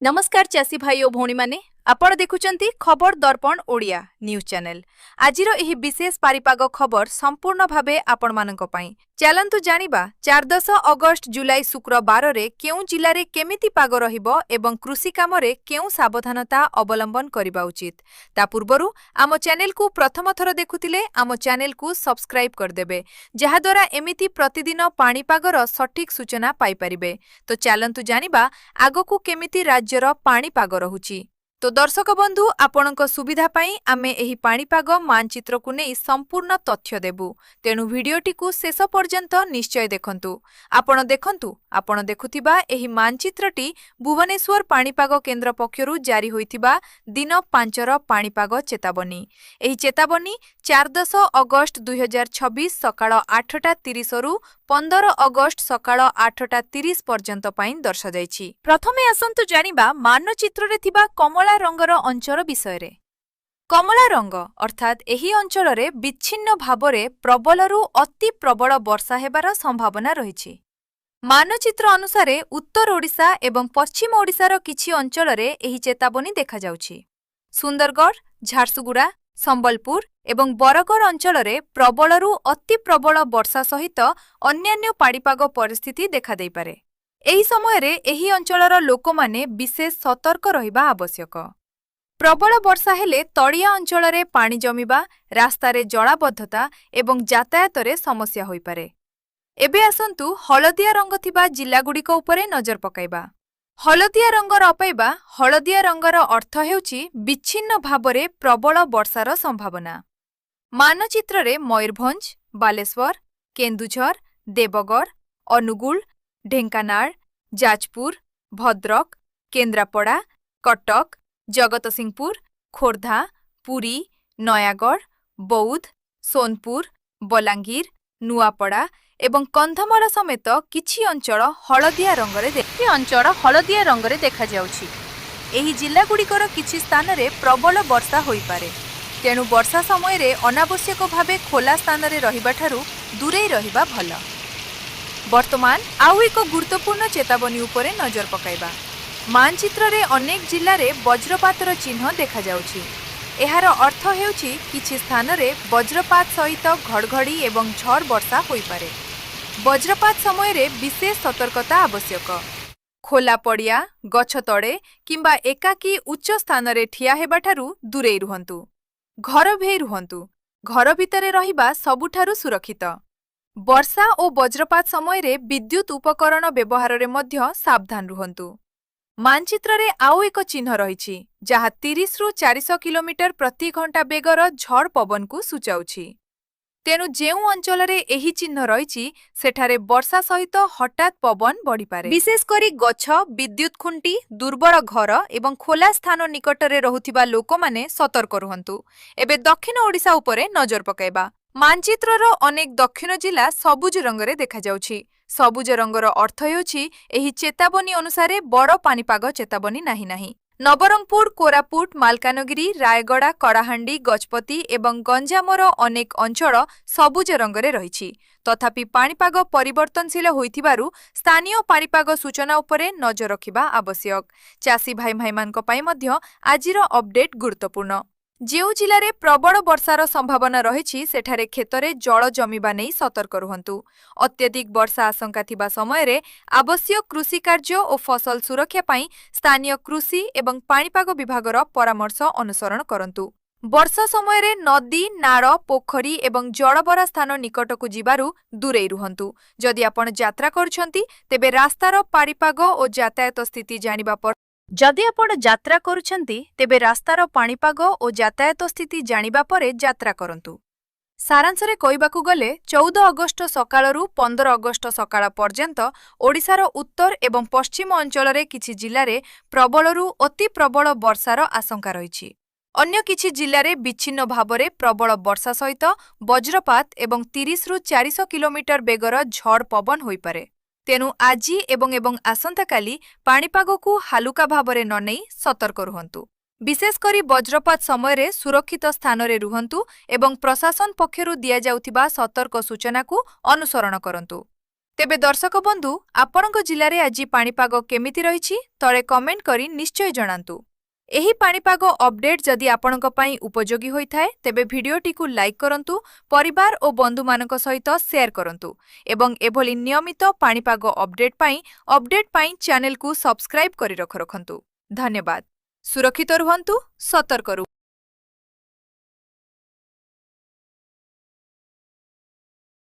ନମସ୍କାର ଚାଷୀ ଭାଇ ଓ ଭଉଣୀମାନେ, ଆପଣ ଦେଖୁଛନ୍ତି ଖବର ଦର୍ପଣ ଓଡ଼ିଆ ନ୍ୟୁଜ୍ ଚ୍ୟାନେଲ। ଆଜିର ଏହି ବିଶେଷ ପାଣିପାଗ ଖବର ସମ୍ପୂର୍ଣ୍ଣ ଭାବେ ଆପଣମାନଙ୍କ ପାଇଁ। ଚାଲନ୍ତୁ ଜାଣିବା 4 ଅଗଷ୍ଟ ଜୁଲାଇ ଶୁକ୍ରବାରରେ କେଉଁ ଜିଲ୍ଲାରେ କେମିତି ପାଗ ରହିବ ଏବଂ କୃଷି କାମରେ କେଉଁ ସାବଧାନତା ଅବଲମ୍ବନ କରିବା ଉଚିତ। ତା ପୂର୍ବରୁ ଆମ ଚ୍ୟାନେଲକୁ ପ୍ରଥମ ଥର ଦେଖୁଥିଲେ ଆମ ଚ୍ୟାନେଲକୁ ସବସ୍କ୍ରାଇବ୍ କରିଦେବେ, ଯାହାଦ୍ୱାରା ଏମିତି ପ୍ରତିଦିନ ପାଣିପାଗର ସଠିକ୍ ସୂଚନା ପାଇପାରିବେ। ତ ଚାଲନ୍ତୁ ଜାଣିବା ଆଗକୁ କେମିତି ରାଜ୍ୟର ପାଣିପାଗ ରହୁଛି। ତ ଦର୍ଶକ ବନ୍ଧୁ, ଆପଣଙ୍କ ସୁବିଧା ପାଇଁ ଆମେ ଏହି ପାଣିପାଗ ମାନଚିତ୍ରକୁ ନେଇ ସମ୍ପୂର୍ଣ୍ଣ ତଥ୍ୟ ଦେବୁ, ତେଣୁ ଭିଡିଓଟିକୁ ଶେଷ ପର୍ଯ୍ୟନ୍ତ ନିଶ୍ଚୟ ଦେଖନ୍ତୁ। ଆପଣ ଦେଖନ୍ତୁ, ଆପଣ ଦେଖୁଥିବା ଏହି ମାନଚିତ୍ରଟି ଭୁବନେଶ୍ୱର ପାଣିପାଗ କେନ୍ଦ୍ର ପକ୍ଷରୁ ଜାରି ହୋଇଥିବା ଦିନ 5ର ପାଣିପାଗ ଚେତାବନୀ। ଏହି ଚେତାବନୀ 14 ଅଗଷ୍ଟ 2026 ସକାଳ 8:30ରୁ 15 ଅଗଷ୍ଟ ସକାଳ 8:30 ପର୍ଯ୍ୟନ୍ତ ପାଇଁ ଦର୍ଶାଯାଇଛି। ପ୍ରଥମେ ଆସନ୍ତୁ ଜାଣିବା ମାନଚିତ୍ରରେ ଥିବା କମଳା ରଙ୍ଗର ଅଞ୍ଚଳ ବିଷୟରେ। କମଳା ରଙ୍ଗ ଅର୍ଥାତ୍ ଏହି ଅଞ୍ଚଳରେ ବିଚ୍ଛିନ୍ନ ଭାବରେ ପ୍ରବଳରୁ ଅତି ପ୍ରବଳ ବର୍ଷା ହେବାର ସମ୍ଭାବନା ରହିଛି। ମାନଚିତ୍ର ଅନୁସାରେ ଉତ୍ତର ଓଡ଼ିଶା ଏବଂ ପଶ୍ଚିମ ଓଡ଼ିଶାର କିଛି ଅଞ୍ଚଳରେ ଏହି ଚେତାବନୀ ଦେଖାଯାଉଛି। ସୁନ୍ଦରଗଡ଼, ଝାରସୁଗୁଡ଼ା, ସମ୍ବଲପୁର ଏବଂ ବରଗଡ଼ ଅଞ୍ଚଳରେ ପ୍ରବଳରୁ ଅତି ପ୍ରବଳ ବର୍ଷା ସହିତ ଅନ୍ୟାନ୍ୟ ପାଣିପାଗ ପରିସ୍ଥିତି ଦେଖାଦେଇପାରେ। ଏହି ସମୟରେ ଏହି ଅଞ୍ଚଳର ଲୋକମାନେ ବିଶେଷ ସତର୍କ ରହିବା ଆବଶ୍ୟକ। ପ୍ରବଳ ବର୍ଷା ହେଲେ ତଳିଆ ଅଞ୍ଚଳରେ ପାଣି ଜମିବା, ରାସ୍ତାରେ ଜଳାବଦ୍ଧତା ଏବଂ ଯାତାୟାତରେ ସମସ୍ୟା ହୋଇପାରେ। ଏବେ ଆସନ୍ତୁ ହଳଦିଆ ରଙ୍ଗ ଥିବା ଜିଲ୍ଲାଗୁଡ଼ିକ ଉପରେ ନଜର ପକାଇବା। ହଳଦିଆ ରଙ୍ଗର ଅପାଇବା ହଳଦିଆ ରଙ୍ଗର ଅର୍ଥ ହେଉଛି ବିଚ୍ଛିନ୍ନ ଭାବରେ ପ୍ରବଳ ବର୍ଷାର ସମ୍ଭାବନା। ମାନଚିତ୍ରରେ ମୟୂରଭଞ୍ଜ, ବାଲେଶ୍ୱର, କେନ୍ଦୁଝର, ଦେବଗଡ଼, ଅନୁଗୁଳ, ଢେଙ୍କାନାଳ, ଯାଜପୁର, ଭଦ୍ରକ, କେନ୍ଦ୍ରାପଡ଼ା, କଟକ, ଜଗତସିଂହପୁର, ଖୋର୍ଦ୍ଧା, ପୁରୀ, ନୟାଗଡ଼, ବୌଦ୍ଧ, ସୋନପୁର, ବଲାଙ୍ଗୀର, ନୂଆପଡ଼ା ଏବଂ କନ୍ଧମାଳ ସମେତ କିଛି ଅଞ୍ଚଳ ହଳଦିଆ ରଙ୍ଗରେ ଦେଖାଯାଉଛି। ଏହି ଜିଲ୍ଲାଗୁଡ଼ିକର କିଛି ସ୍ଥାନରେ ପ୍ରବଳ ବର୍ଷା ହୋଇପାରେ। ତେଣୁ ବର୍ଷା ସମୟରେ ଅନାବଶ୍ୟକ ଭାବେ ଖୋଲା ସ୍ଥାନରେ ରହିବାଠାରୁ ଦୂରେଇ ରହିବା ଭଲ। ବର୍ତ୍ତମାନ ଆଉ ଏକ ଗୁରୁତ୍ୱପୂର୍ଣ୍ଣ ଚେତାବନୀ ଉପରେ ନଜର ପକାଇବା। ମାନଚିତ୍ରରେ ଅନେକ ଜିଲ୍ଲାରେ ବଜ୍ରପାତର ଚିହ୍ନ ଦେଖାଯାଉଛି। ଏହାର ଅର୍ଥ ହେଉଛି କିଛି ସ୍ଥାନରେ ବଜ୍ରପାତ ସହିତ ଘଡ଼ଘଡ଼ି ଏବଂ ଝଡ଼ ବର୍ଷା ହୋଇପାରେ। ବଜ୍ରପାତ ସମୟରେ ବିଶେଷ ସତର୍କତା ଆବଶ୍ୟକ। ଖୋଲା ପଡ଼ିଆ, ଗଛ ତଳେ କିମ୍ବା ଏକାକୀ ଉଚ୍ଚ ସ୍ଥାନରେ ଠିଆ ହେବାଠାରୁ ଦୂରେଇ ରୁହନ୍ତୁ। ଘର ଭେଇ ରୁହନ୍ତୁ। ଘର ଭିତରେ ରହିବା ସବୁଠାରୁ ସୁରକ୍ଷିତ। ବର୍ଷା ଓ ବଜ୍ରପାତ ସମୟରେ ବିଦ୍ୟୁତ୍ ଉପକରଣ ବ୍ୟବହାରରେ ମଧ୍ୟ ସାବଧାନ ରୁହନ୍ତୁ। ମାନଚିତ୍ରରେ ଆଉ ଏକ ଚିହ୍ନ ରହିଛି, ଯାହା 30ରୁ 400 କିଲୋମିଟର ପ୍ରତି ଘଣ୍ଟା ବେଗର ଝଡ଼ ପବନକୁ ସୂଚାଉଛି। ତେଣୁ ଯେଉଁ ଅଞ୍ଚଳରେ ଏହି ଚିହ୍ନ ରହିଛି, ସେଠାରେ ବର୍ଷା ସହିତ ହଠାତ୍ ପବନ ବଢ଼ିପାରେ। ବିଶେଷ କରି ଗଛ, ବିଦ୍ୟୁତ୍ ଖୁଣ୍ଟି, ଦୁର୍ବଳ ଘର ଏବଂ ଖୋଲା ସ୍ଥାନ ନିକଟରେ ରହୁଥିବା ଲୋକମାନେ ସତର୍କ ରୁହନ୍ତୁ। ଏବେ ଦକ୍ଷିଣ ଓଡ଼ିଶା ଉପରେ ନଜର ପକାଇବା। ମାନଚିତ୍ରର ଅନେକ ଦକ୍ଷିଣ ଜିଲ୍ଲା ସବୁଜ ରଙ୍ଗରେ ଦେଖାଯାଉଛି। ସବୁଜ ରଙ୍ଗର ଅର୍ଥ ହେଉଛି ଏହି ଚେତାବନୀ ଅନୁସାରେ ବଡ଼ ପାଣିପାଗ ଚେତାବନୀ ନାହିଁ। ନବରଙ୍ଗପୁର, କୋରାପୁଟ, ମାଲକାନଗିରି, ରାୟଗଡ଼ା, କଳାହାଣ୍ଡି, ଗଜପତି ଏବଂ ଗଞ୍ଜାମର ଅନେକ ଅଞ୍ଚଳ ସବୁଜ ରଙ୍ଗରେ ରହିଛି। ତଥାପି ପାଣିପାଗ ପରିବର୍ତ୍ତନଶୀଳ ହୋଇଥିବାରୁ ସ୍ଥାନୀୟ ପାଣିପାଗ ସୂଚନା ଉପରେ ନଜର ରଖିବା ଆବଶ୍ୟକ। ଚାଷୀ ଭାଇଭାଇମାନଙ୍କ ପାଇଁ ମଧ୍ୟ ଆଜିର ଅପଡେଟ୍ ଗୁରୁତ୍ୱପୂର୍ଣ୍ଣ। ଯେଉଁ ଜିଲ୍ଲାରେ ପ୍ରବଳ ବର୍ଷାର ସମ୍ଭାବନା ରହିଛି, ସେଠାରେ କ୍ଷେତରେ ଜଳ ଜମିବା ନେଇ ସତର୍କ ରୁହନ୍ତୁ। ଅତ୍ୟଧିକ ବର୍ଷା ଆଶଙ୍କା ଥିବା ସମୟରେ ଆବଶ୍ୟକ କୃଷି କାର୍ଯ୍ୟ ଓ ଫସଲ ସୁରକ୍ଷା ପାଇଁ ସ୍ଥାନୀୟ କୃଷି ଏବଂ ପାଣିପାଗ ବିଭାଗର ପରାମର୍ଶ ଅନୁସରଣ କରନ୍ତୁ। ବର୍ଷା ସମୟରେ ନଦୀ, ନାଳ, ପୋଖରୀ ଏବଂ ଜଳଭରା ସ୍ଥାନ ନିକଟକୁ ଯିବାରୁ ଦୂରେଇ ରୁହନ୍ତୁ। ଯଦି ଆପଣ ଯାତ୍ରା କରୁଛନ୍ତି, ତେବେ ରାସ୍ତାର ପାଣିପାଗ ଓ ଯାତାୟାତ ସ୍ଥିତି ଜାଣିବା ପରେ ଯଦି ଆପଣ ଯାତ୍ରା କରୁଛନ୍ତି, ତେବେ ରାସ୍ତାର ପାଣିପାଗ ଓ ଯାତାୟାତ ସ୍ଥିତି ଜାଣିବା ପରେ ଯାତ୍ରା କରନ୍ତୁ। ସାରାଂଶରେ କହିବାକୁ ଗଲେ 14 ଅଗଷ୍ଟ ସକାଳରୁ 15 ଅଗଷ୍ଟ ସକାଳ ପର୍ଯ୍ୟନ୍ତ ଓଡ଼ିଶାର ଉତ୍ତର ଏବଂ ପଶ୍ଚିମ ଅଞ୍ଚଳରେ କିଛି ଜିଲ୍ଲାରେ ପ୍ରବଳରୁ ଅତି ପ୍ରବଳ ବର୍ଷାର ଆଶଙ୍କା ରହିଛି। ଅନ୍ୟ କିଛି ଜିଲ୍ଲାରେ ବିଚ୍ଛିନ୍ନ ଭାବରେ ପ୍ରବଳ ବର୍ଷା ସହିତ ବଜ୍ରପାତ ଏବଂ 30ରୁ 400 କିଲୋମିଟର ବେଗର ଝଡ଼ ପବନ ହୋଇପାରେ। ତେଣୁ ଆଜି ଏବଂ ଆସନ୍ତାକାଲି ପାଣିପାଗକୁ ହାଲୁକା ଭାବରେ ନ ନେଇ ସତର୍କ ରୁହନ୍ତୁ। ବିଶେଷ କରି ବଜ୍ରପାତ ସମୟରେ ସୁରକ୍ଷିତ ସ୍ଥାନରେ ରୁହନ୍ତୁ ଏବଂ ପ୍ରଶାସନ ପକ୍ଷରୁ ଦିଆଯାଉଥିବା ସତର୍କ ସୂଚନାକୁ ଅନୁସରଣ କରନ୍ତୁ। ତେବେ ଦର୍ଶକ ବନ୍ଧୁ, ଆପଣଙ୍କ ଜିଲ୍ଲାରେ ଆଜି ପାଣିପାଗ କେମିତି ରହିଛି, ତଳେ କମେଣ୍ଟ କରି ନିଶ୍ଚୟ ଜଣାନ୍ତୁ। ଏହି ପାଣିପାଗ ଅପଡେଟ୍ ଯଦି ଆପଣଙ୍କ ପାଇଁ ଉପଯୋଗୀ ହୋଇଥାଏ, ତେବେ ଭିଡିଓଟିକୁ ଲାଇକ୍ କରନ୍ତୁ, ପରିବାର ଓ ବନ୍ଧୁମାନଙ୍କ ସହିତ ସେୟାର କରନ୍ତୁ ଏବଂ ଏଭଳି ନିୟମିତ ପାଣିପାଗ ଅପଡେଟ୍ ପାଇଁ ଚ୍ୟାନେଲକୁ ସବସ୍କ୍ରାଇବ୍ କରି ରଖନ୍ତୁ। ଧନ୍ୟବାଦ। ସୁରକ୍ଷିତ ରୁହନ୍ତୁ, ସତର୍କ ରୁହନ୍ତୁ।